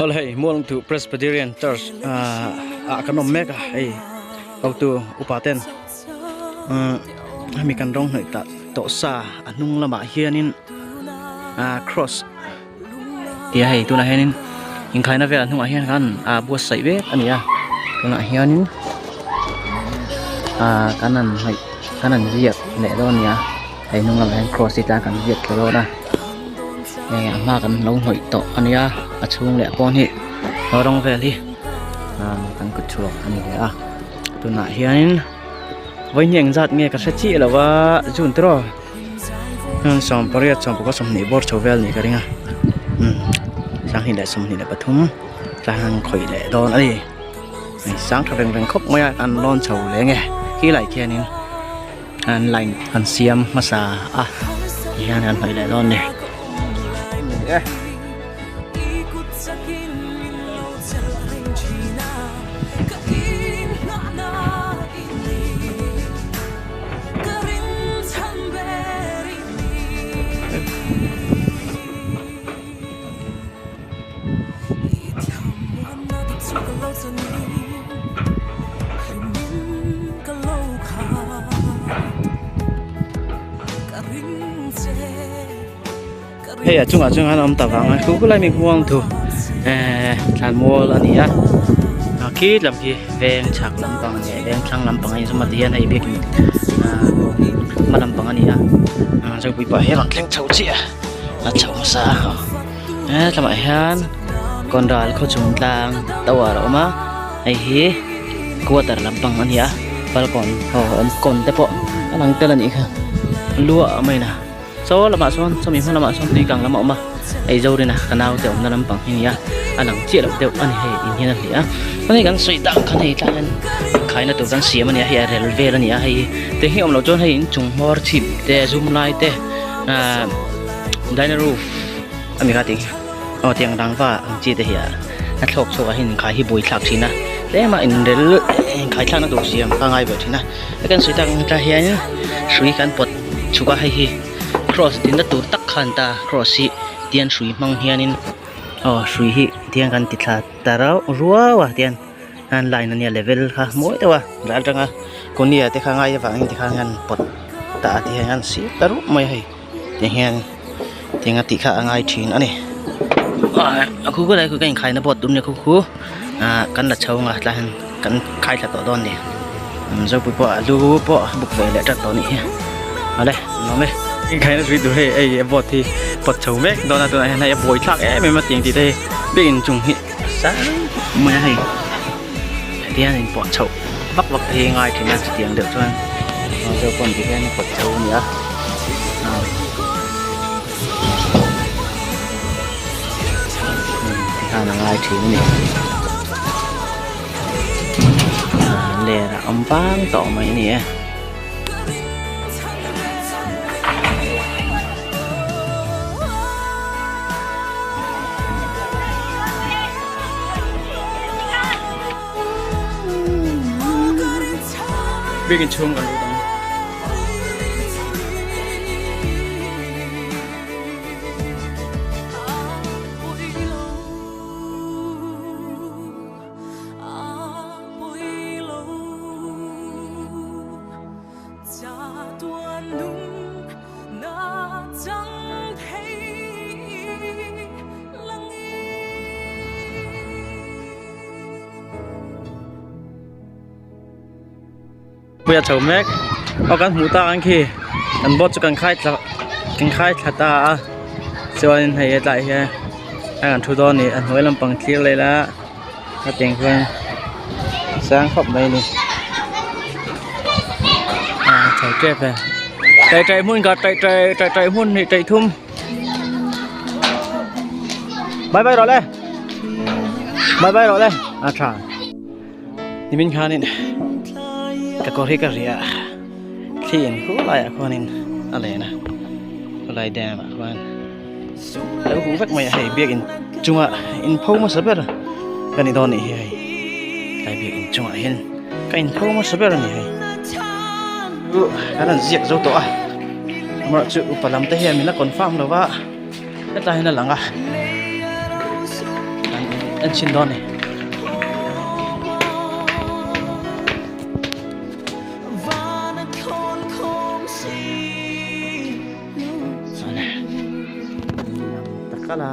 Awle hei Mualngthu Presbyterian Church ah kan awm mek a hei hotu upa ten hemi kan rawng hnawih tah tawh sa a hnung lamah hianin cross tia hei tunah hianin inkhaina vel a hnungah hian khan aa buatsaih vek a ni a tunah hianin aa kan han hnawih kan han ziak leh dawn a ni a hei hnung lamah hian cross hi tah kan ziak thla dawn a hei a hma kan lo hnawih tawh a nia a chhung leh pawn hi rawng vel hi aa kan kut chhuak a ni ve a tunah hianin vawiin hi engzat nge ka hre chiah lo a june te rawh. 18 sawmpakhat 20 bawr chho vel anih ka ring a umm 2023 tlang khawih leh dawn a ni hei sang tha reng reng khawp mai a an lawn chho leh nge khi lai khianin an line an siam hmasa a ti hian an hnawih leh dawn a ni. Hei a chungah chuan an awm ta vang a khu khulai mi huang thu ehh thlan mual a ni a a khi lam khi veng chhak lampang leh veng thlang lampang a inzawm a ti hian hei biakin ahh hma lampang a ni a ahh zopui pah hi a rawn thleng chho chiah a a chho hmasa a he tlamah hian kawnral khaw chung tlang tower a awm a hei hi quarter lampang a ni a falkawn aw awm kawn te pawh a lang tel a nih kha luah a main a. Chaw lamah sawn chawmi hma lamah sawn tui kang lam a awm a hei Zorina ka naute awmna lampang hi a ni a a lang chiah loh deuh a ni hei in hian a hliah a chuan hei kan sawi tak ang khan hei tlai hian khaina tur kan siam a ni a hei a rel vel a ni a hei te hi awm loh chuan hei inchung hmawr chhip te zum lai te ahh diner roof a mi kha tih aw tiang rangva ang chi te hi a a thlawk chhuak ah hian inkhai hi buaithlak thin a tlem a inrel inkhaithlakna tur siam kha a ngai ve thin a hei kan sawi tak ang tlai hian hrui kan pawt. Chhuk a hei hi cross dinna tur tak khan ta cross hi tian hrui hmang hianin aw hrui hi tiang kan ti thla ta rauh ruau a tian an line ania level kha mawi deuh a ral atanga kawnia te kha ngai avangin tikhan an pawt ta a ti hian an sir ta rup mai a hei tiang hian tianga tih kha a ngai thin a ni a khu khu lai khu ka inkhaina board tur nia khu khu ah kan la chho ang a tlai hian kan khai thla tawh dawn a ni. Zopui pawh a lu pawh a buk ve leh tlat tawh a nih hi awle nuam e. Inkhaina zui tur hei hei board hi pawt chho mek dawn a tunah hian hei a buai thlak em em a tiang tih te hi biakin chung hi a sang mai a hei hetiang in pawh chhoh vak vak te hi ngai thin a chutiang deuh chuan zo pawn ti hian a pawt chho a ni a tikhan a ngai thin a ni. Ler a awm vang tawh mai a ni e. Biakin chhung kan lut ang. Pui a chho mek aw kan hmuh tak ang khi kan boat chu kan khai thla kan khai thla ta a chuanin hei hetlai hian a kan thu dawn a ni a hnuai lampang thlir leh ila a tiang chuan sang khawp mai a ni a chho tep e taih taih hmun ka taih taih taih taih hmun hnih taih thum bye bye rawh le bye bye rawh le a tha. Nimin khanin ka kawr hi ka riah a thli in hu laiah khuanin a len a khulai dam ah khuan a lo huh vek mai a hei biakin chunga in pho hmasa ber ka ni dawn anih hi hei tlai biakin chungah hian ka in pho hmasa ber a ni hei chu kan han ziak zo tawh a amaherawhchu upa lam te hian min la confirm lo va hetlai hian a lang a. en chhin dawn a ni. Takala